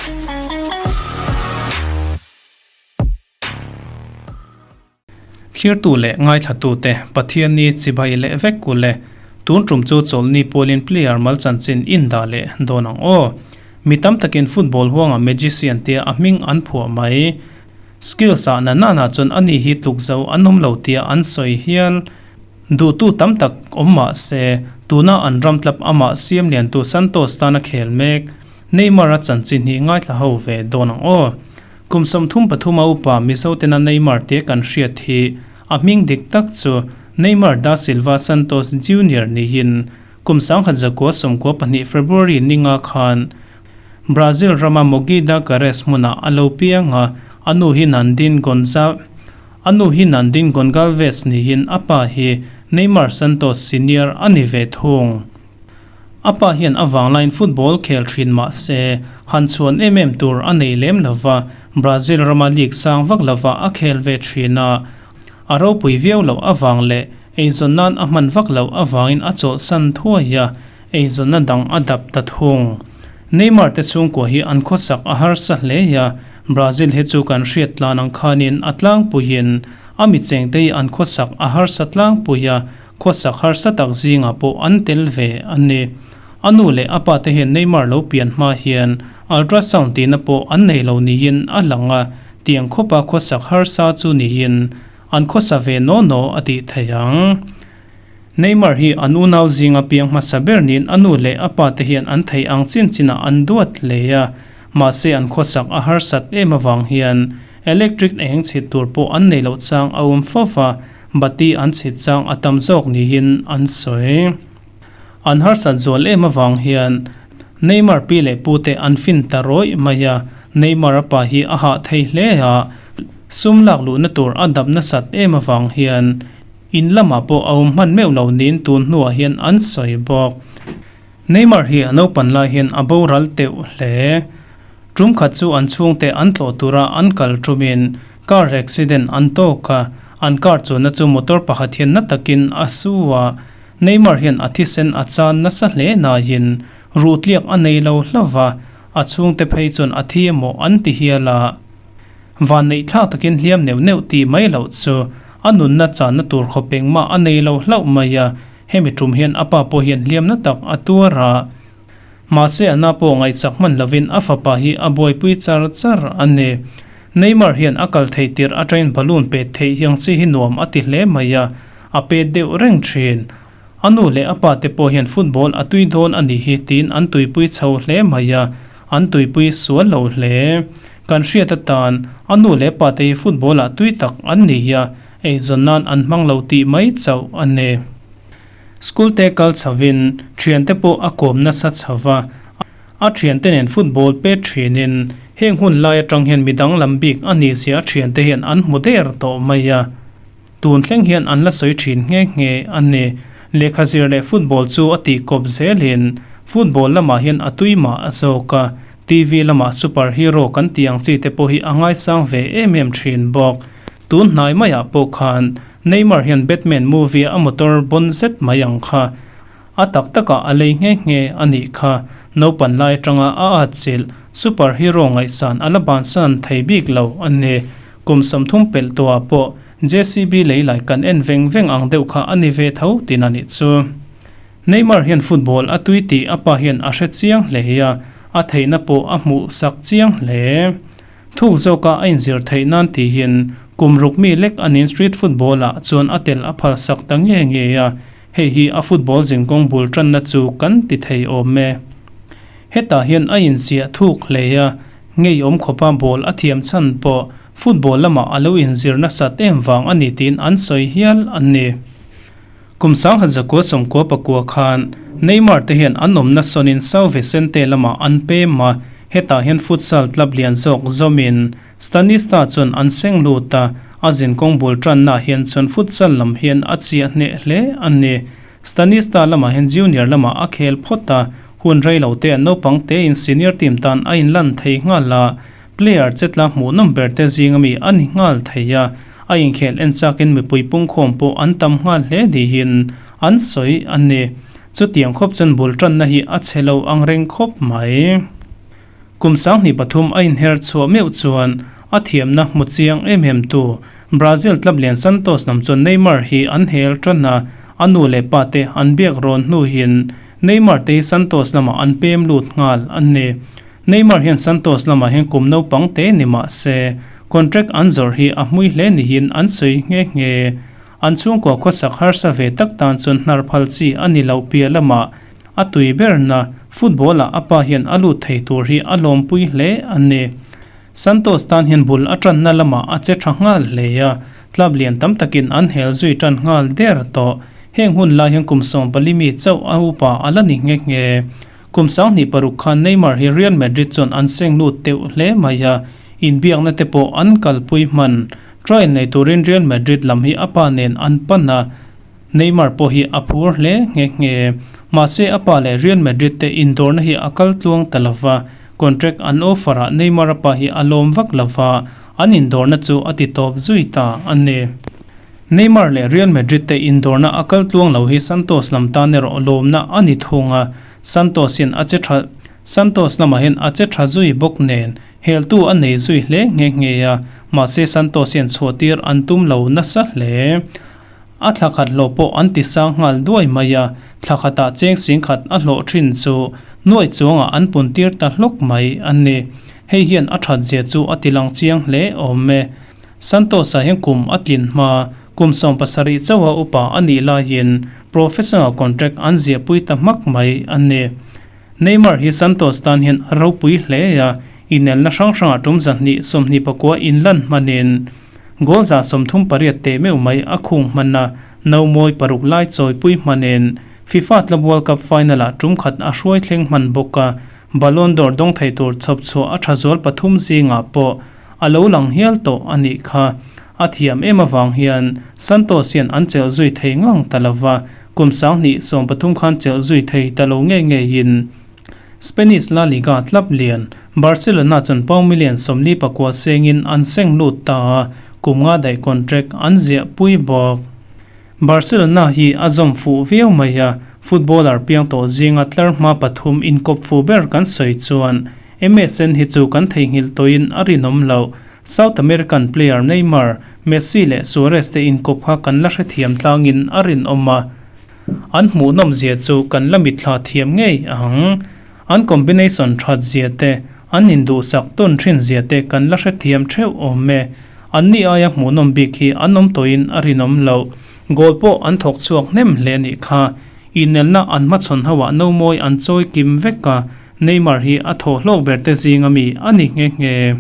Thlirtu leh ngaithlatute Pathianni chibai leh vek kul e. Tun tum chu chawlhni pawlin player mal chanchin in dah leh dawn ang aw. Mi tam takin football huanga magician tia a hming an phuah mai. Skills ah na nana chuan ani hi tluk zo an awm lo tia an sawi hial. Duhtu tam tak awm mah se, tuna an ram tlap amah siam liantu Santos tana khel mek. Neymar-a chanchin hi ngaithla ho ve dawn ang aw. Kum 33 a upa Mizo tena Neymar te kan hriat hi a hming dik tak chu Neymar da Silva Santos Junior niin kum 1992 February ninga khan Brazil rama Mogi da Gares hmunah a lo piang a, a nu hi Nandin Gonza a nu hi Nandin Gongalves niin a pa hi Neymar Santos Senior a ni ve thung. A pa hian a vanglaiin football khel thin mah se, han chhuan em em tur a nei lem lo va, Brazil rama league sang vak lova a khel ve thin a. A ropui viau loh avang leh eizawn nan a hman vak loh avangin a chawlhsan thuai a, eizawnna dang a dap ta thung. Neymar te chhungkua hi an khawsak a harsa hle a, Brazil hi chu kan hriat tlan ang khanin a tlangpuiin a michengte hi an khawsak a harsa tlangpui a, Khawsak harsa tak zingah pawh an tel ve a ni. A nu leh a pa te hian Neymar lo pian hma hian ultrasound tihna pawh an nei lo niin a lang a, tiang khawpa khawsak harsa chu niin an khawsa ve naw naw a tih theih ang. Neymar hi an unau zinga piang hmasa ber niin a nu leh a pa te hian an theih ang chin chinah an duat hle a, mahse an khawsak a harsat em avang hian electric eng chhit tur pawh an nei loh chang a awm fo va, Bati an chhit chang a tam zawk niin an sawi. An harsat zual em avang hian Neymar pi leh pute an fin ta rawih mai a, Neymar a pa hi a hah thei hle a, sum lak luhna tur a dap nasat em avang hian in lamah pawh a awm hman meuh lo niin tun hnuah hian an sawi bawk. Neymar hi a naupan lai hian a boral teuh hle. Tum khat chu an chhungte an tlawh tura an kal tumin car accident an tawk a, an car chuanna chu motor pakhat hian na takin a su a, Neymar hian a thisen a chan nasa hle naiin ruhtliak a nei lo hlauh va, a chhungte phei chuan a thi emaw an ti hial a. Vanneih thlak takin hliam neuh neuh tih mai loh chu a nunna channa tur khawp engmah a nei lo hlauh mai a, hemi tum hian a pa pawh hian hliamna tak a tuar a. Mahse a na pawh ngaihsak hman lovin a fapa hi a buaipui char char a ni. Neymar hian a kal theih tirh atangin balloon pet theih hiang chi hi nuam a ti hle mai a, a pet deuh reng thin. A nu leh a pa te pawh hian football a tui dawn a nih hi tiin an tuipui chho hle mai a, an tuipui sual lo hle. Kan hriat atan a nu leh pa te hi football ah tui tak an ni a, eizawn nan an hmang lo tih mai chauh a ni. School te kal chhovin thiante pawh a kawm nasa chho va, a thiante nen football pet thinin heng hun lai atang hian midang lam bik a nih zia a thiante hian an hmu der tawh mai a. Tun thleng hian an la sawi thin nghe nghe a ni. Lehkha zir leh football chu a tih kawp zelin football lamah hian a tui mah a zawk a, TV lamah super hero kan tih ang chi te pawh hi a ngaisang ve em em thin bawk. Tun hnai maiah pawh khan Neymar hian Batman movie a motor bon zet mai ang kha a tak takah a lei nghe nghe a nih kha. Naupan lai atanga a atchilh super hero ngaihsan a la bansan thei bik lo a ni. Kum 30 pelh tawhah pawh JCB lei lai kan en veng veng ang deuh kha a ni ve tho tin a nih chu. Neymar hian football a tui tih a pa hian a hre chiang hle a, a theihna pawh a hmuh sak chiang hle. Thuk zawka a inzir theih nan tihin kum ruk mi lek anin street football ah chuan a tel a phal sak ta nge nge a, hei hi a football zinkawng bul tanna chu kan ti thei awm e. Hetah hian a inziah thuk hle a, ngeiawm khawpa ball a thiam chhan pawh football lamah a lo inzir nasat em vang a ni tiin an sawi hial a ni. Kum 1994 khan Neymar te hian an awmna sawnin São Vicente lamah an pem a, hetah hian futsal club lian zawk zawmin Stanista chuan an seng lut a, a zinkawng bul tannaah hian chuan futsal lam hian a chiah hneh hle a ni. Stanista lamah hian junior lamah a khel phawt a, hun rei lo te naupang tein senior team tan a inlan thei nghal a, player chetla hmuhnawm ber te zinga mi a ni nghal thei a. A inkhel en chakin mipui pungkhawm pawh an tam nghal hle niin an sawi a ni. Chutiang khawp chuan bul tanna hi a chhe lo ang reng khawp mai. Kum 23 a inher chhuah meuh chuan a thiamna hmu chiang em em tu Brazil club lian Santos lam chuan Neymar hi an hel tan a, a nu leh pa te an biak rawn hnuin Neymar te hi Santos lamah an pem lut nghal a ni. Neymar hian Santos lamah hian kum naupang te ni mah se contract an zawrh hi a hmui hle niin an sawi nghe nghe. An chhungkua khawsak harsa ve tak tan chuan hnar phal chi a ni loh piah lamah a tui berna football-ah a pa hian a lut thei tur hi a lawmpui hle a ni. Santos tan hian bul a tanna lamah a che tha nghal hle a, club lian tam takin an hel zui tan nghal der tawh. Heng hun lai hian kum 14 mi chauh a upa a la ni nghe nghe. Kum 26 khan Neymar hi Real Madrid chuan an seng lut deuh hle mai a, inbiakna te pawh an kalpui hman. Trial nei turin Real Madrid lam hi a pa nen an pan a, Neymar pawh hi a phur hle nghe nghe. Mahse a pa leh Real Madrid te indawrna hi a kal tluang ta lova, contract an offer ah Neymar a pa hi a lawm vak lova, an indawrna chu a ti tawp zui ta a ni. Neymar leh Real Madrid te indawrna a kal tluang lo hi Santos lam tan erawh lawmna a ni thung a, Santos hian a che tha Santos lamah hian a che tha zui bawk nen heltu a nei zui hle nghe nghe a, mahse Santos hian chhuahtir an tum lo nasa hle. A thla khat hlawh pawh an ti sang nghal duai mai a, thla khatah cheng sing khat a hlawh thin chu nuai chuangah an pun tir ta hlawk mai a ni. Hei hian a that zia chu a ti lang chiang hle awm e. Santos-a hian kum a tlin hma, kum 17 chauha upa a nih laiin professional contract an ziahpui ta hmak mai a ni. Neymar hi Santos tan hian a ropui hle a, inelna hrang hrangah tum 229 inlan hmanin goal 38 teh meuh mai a khung hman a, no mawi paruk lai chawipui hmanin FIFA Club World Cup final-ah tum khat a hruai thleng hman bawk a, Ballon d'Or dawng thei tur chhawp chhuah a tha zual pathum zingah pawh a lo lang hial tawh a nih kha. A thiam em avang hian Santos hian an chelh zui thei ngang ta lova, kum 2013 khan chelh zui thei ta lo ngei ngeiin Spanish La Liga club lian Barcelona chuan pound million 49 sengin an seng lut ta a, kum nga daih contract an ziah pui bawk. Barcelona hi a zawm fuh viau mai a, footballer piang tawh zinga tlar hma pathum inkawp fu ber kan sawi chuan MSN hi chu kan theihnghilh tawhin a rinawm loh. South American player Neymar, Messi leh Suarez te inkawp kha kan la hrethiam tlangin a rinawm a, an hmuhnawm zia chu kan la mitthla thiam ngei ang. An combination that zia te, an induhsak tawn thin zia te kan la hrethiam theuh awm e. Anni aia hmuhnawm bik hi an awm tawhin a rinawm loh. Goal pawh an thawk chhuak hnem hle anih kha. Inelna an hmachhawn hoah no mawi an chawi kim vek a, Neymar hi a thawh hlawk ber te zinga mi a ni nghe nghe.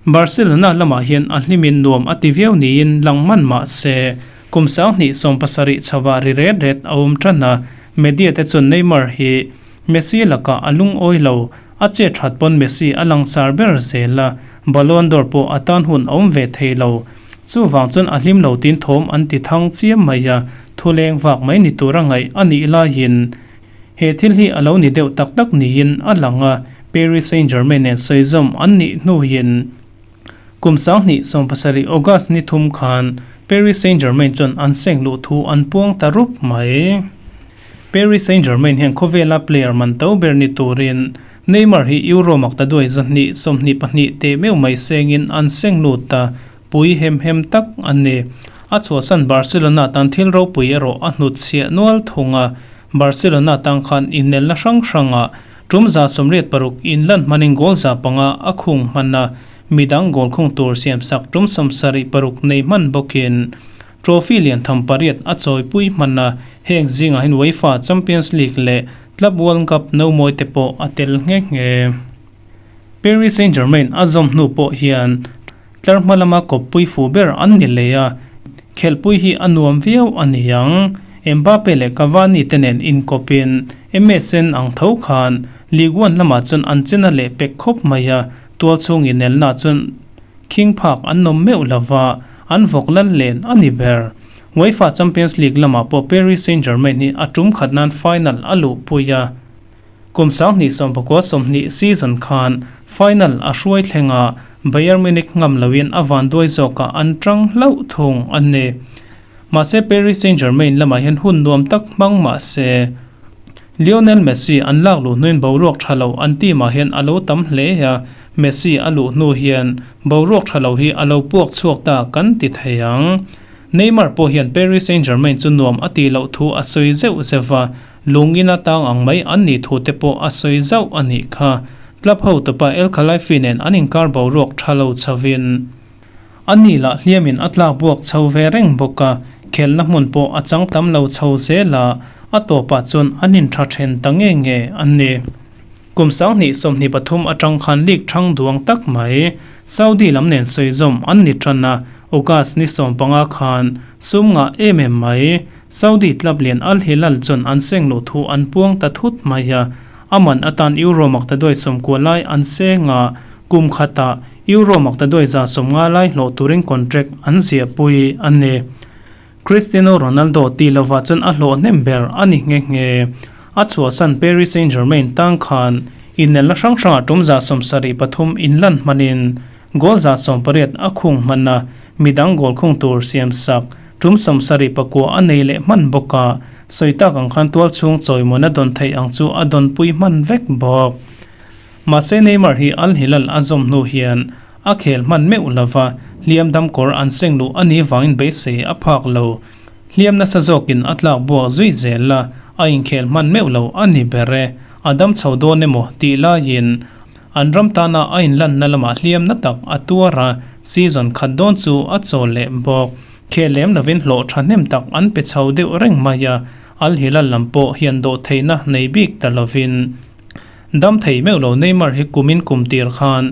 Barcelona lamah hian a hlimin nuam a ti viau niin lang man mah se, kum 2017 chhoah ri ret ret a awm tan a, media te chuan Neymar hi Messi lakah a lungawi lo, a che that pawn Messi a langsar ber zel a, Ballon d'Or pawh a tan hun a awm ve thei lo. Chuvang chuan a hlim lo tin thawm an ti thang chiam mai a, thuleng vak mai ni tura ngaih a nih laiin he thil hi a lo ni deuh tak tak niin a lang a, Paris Saint-Germain nen sawizawm an nih hnuin kum 2017 August ni thum khan Paris Saint-Germain chuan an seng luh thu an puang ta rup mai. Paris Saint-Germain hian khawvela player man to ber ni turin Neymar hi Euro makta duai 222 teh meuh mai sengin an seng lut ta pui hem hem tak an ni. A chhuahsan Barcelona tan thil ropui erawh a hnut chhiah nual thung a, Barcelona tang khan inelna hrang hrangah tum 86 inlan hmanin goal 5 a khung hman a, midang goal khung tur siamsak tum 76 nei hman bawkin trophy lian tham pariat a chawipui hman a, heng zingah hian UEFA Champions League leh Club World Cup no mawi te pawh a tel nghe nghe. Paris Saint-Germain a zawm hnu pawh hian tlar hma lama kawppui fu ber an ni leh a, khelhpui hi a nuam viau a ni ang. Mbappe leh Cavani te nen inkawpin MSN ang tho khan Ligue 1 lamah chuan an chena leh pek khawp mai a, tual chhung inelna chuan khing phak an nawm meuh lova, an vawk lal len a ni ber. UEFA Champions League lamah pawh Paris Saint-Germain hi a tum khat nan final a luhpui a. Kum 2019-20 season khan final a hruai thleng a, Bayern Munich ngam loin a van duai zawkah an tang hlauh thung a ni. Mahse Paris Saint-Germain lamah hian hun nuam tak hmang mah se. Lionel Messi an lak luh hnuin boruak tha lo an team ah hian a lo tam hle a, Messi a luh hnu hian boruak tha lo hi a lo puak chhuak ta kan ti thei ang. Neymar pawh hian Paris Saint-Germain chu nuam a tih loh thu a sawi zeuh zeuh a, lungin a tang ang mai an nih thu te pawh a sawi zauh a nih kha. Club hotupa El Khelaifi nen an inkar boruak tha lo chhovin a ni lah hliamin a tlak buak chho ve reng bawk a, khelna hmun pawh a chang tam lo chho zel a, a tawpah chuan an intha then ta nge nge a ni. Kum 2023 atang khan league thang duang tak mai Saudi lam nen sawi zawm an ni tan a, August ni 15 khan sum ngah em em mai Saudi club lian Al Hilal chuan an seng luh thu an puang ta thut mai a, a man atan Euro maktaduai 90 lai an seng a, kum khatah Euro maktaduai 150 lai hlawh turin contract an ziahpui a ni. Cristiano Ronaldo tih lovah chuan a hlawh hnem ber a ni nghe nghe. A chhuahsan Paris Saint-Germain tang khan inelna hrang hrangah tum 73 inlan hmanin goal 18 a khung hman a, midang goal khung tur siam sak tum 79 a nei leh hman bawk a, sawi tak ang khan tual chhung chawimawna dawn theih ang chu a dawnpui hman vek bawk. Mahse Neymar hi Al Hilal a zawm hnu hian a khel hman meuh lova, hliam dam kawr an seng luh a nih vangin beisei a phak lo. Hliam nasa zawkin a tlak buak zui zel a, a inkhel hman meuh lo a ni ber e. A dam chho dawn emaw tih laiin an ram tana a inlanna lamah hliam na tak a tuar a, season khat dawn chu a chawl leh bawk. Khel lem lovin hlawh thahnem tak an pe chho deuh reng mai a, Al Hilal lam pawh hian dawhtheihna nei bik ta lovin Dam thei meuh lo Neymar hi kumin kum tir khan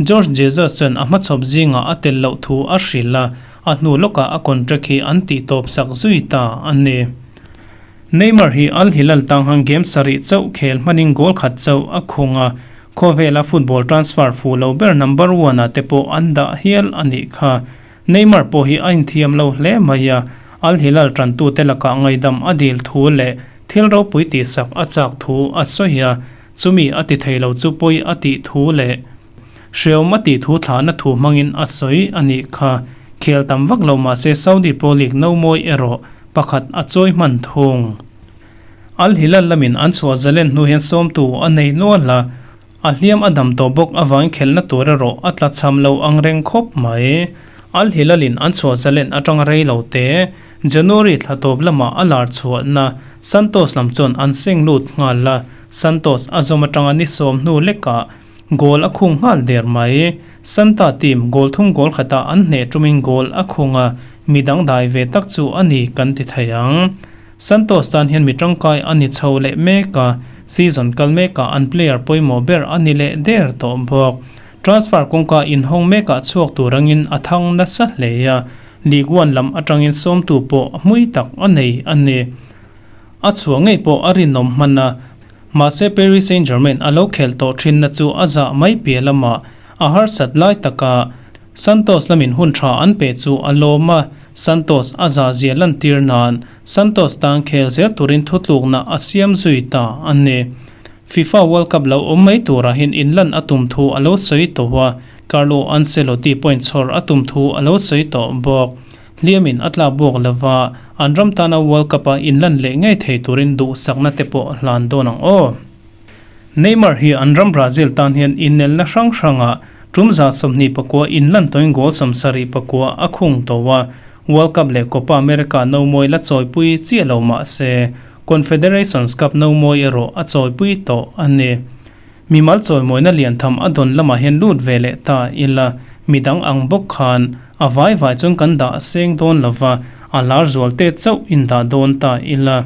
Jorge Jesus chuan a hmachhawp zingah a tel loh thu a hrilh a, a hnu lawkah a contract hi an tih tawp sak zui ta a ni. Neymar hi Al Hilal tang han game sarih chauh khel hmanin goal khat chauh a khung a, khawvela football transfer fuh lo ber number one ah te pawh an dah hial a nih kha. Neymar pawh hi a inthiam lo hle mai a, Al Hilal tantute lakah ngaidam a dil thu leh Thil ropui tihsak a chak thu a sawi a, chumi a ti thei lo chu pawi a tih thu leh hreawm a tih thu thlahna thu hmangin a sawi a nih kha. Khel tam vak lo mahse Saudi Pro League no mawi erawh pakhat a chawi hman thung. Al Hilal lamin an chhuah zalen hnu hian sawmtu a nei nual a, A hliam a dam tawh bawk avangin khelhna tur erawh a tla cham lo ang reng khawp mai. Al Hilal-in an chhuah zalen atanga rei lo te, January thla tawp lamah a lar chhuahna Santos lam chuan an seng lut nghal a, Santos a zawm atanga ni 10 hnu lekah goal a khung nghal der mai. Santa team goal thum goal khatah an hneh tumin goal a khung a, midang dai ve tak chu a ni kan ti thei ang. Santos tan hian mi tangkai a ni chho leh mek a, season kal mekah an player pawimawh ber a ni leh der tawh bawk. Transfer kawngka inhawng mekah chhuak tur angin a thang nasa hle a, League One lam atangin sawmtu pawh hmui tak a nei a ni. A chhuah ngei pawh a rinawm hman a, mahse Paris Saint-Germain a lo khel tawh thinna chu a zah mai piah lamah a harsat lai taka Santos lamin hun tha an pe chu a lawm a, Santos a zah zia lantir nan Santos tan khel zel turin thutlukna a siam zui ta a ni. FIFA World Cup lo awm mai turah hian inlan a tum thu a lo sawi tawh a, Carlo Ancelotti point chhawr a tum thu a lo sawi tawh bawk. Hliamin a tlak buak lova, an ram tana World Cup-a inlan leh ngei thei turin duhsakna te pawh hlan dawn ang aw. Neymar hi an ram Brazil tan hian inelna hrang hrangah tum 29 inlan tawhin goal 79 a khung tawh a, World Cup leh Copa America no mawi la chawipui chiah lo mah se, Confederations Cup no mawi erawh a chawipui tawh a ni. Mimal chawimawina lian tham a dawn lamah hian lut ve leh ta ila, midang ang bawk khan a vai vai chuan kan dah seng dawn lova, a lar zual te chauh indah dawn ta ila.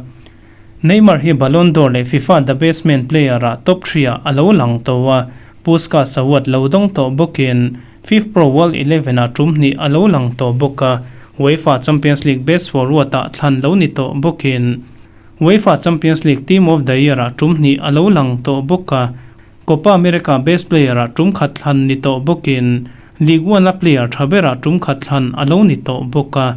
Neymar hi Ballon d'Or leh FIFA The Best Man player-ah top three-ah a lo lang tawh a, Puskas Award lo dawng tawh bawkin FIFPro World Eleven-ah tum hnih a lo lang tawh bawk a, UEFA Champions League Best Forward-ah thlan lo ni tawh bawkin UEFA Champions League Team of the Year-ah tum hnih a lo lang tawh bawk a, Copa America Best Player-ah tum khat thlan ni tawh bawkin Ligue 1-a player tha berah tum khat thlan a lo ni tawh bawk a.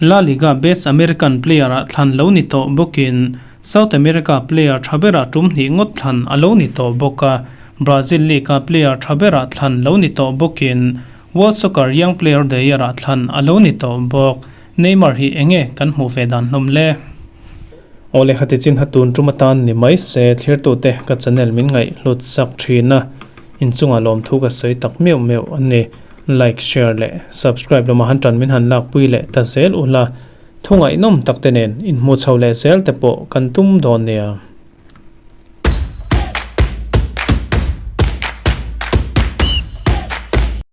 La Liga Best American Player-ah thlan lo ni tawh bawkin South America player tha berah tum hnih ngawt thlan a lo ni tawh bawk a, Brazil League-a player tha berah thlan lo ni tawh bawkin World Soccer Young Player of the Year-ah thlan a lo ni tawh bawk. Neymar hi enge kan hmuh ve dan hlawm le? Awle khati chin kha tun tum atan ni mai se thlirtute ka channel min ngaih hlut sak thin a, inchungah lawmthu ka sawi tak meuh meuh a ni. Like, share leh subscribe lamah han tan min han lakpui leh ta zel ula, thu ngaihnawm tak te nen inhmuh chho leh zel te pawh kan tum dawn nia.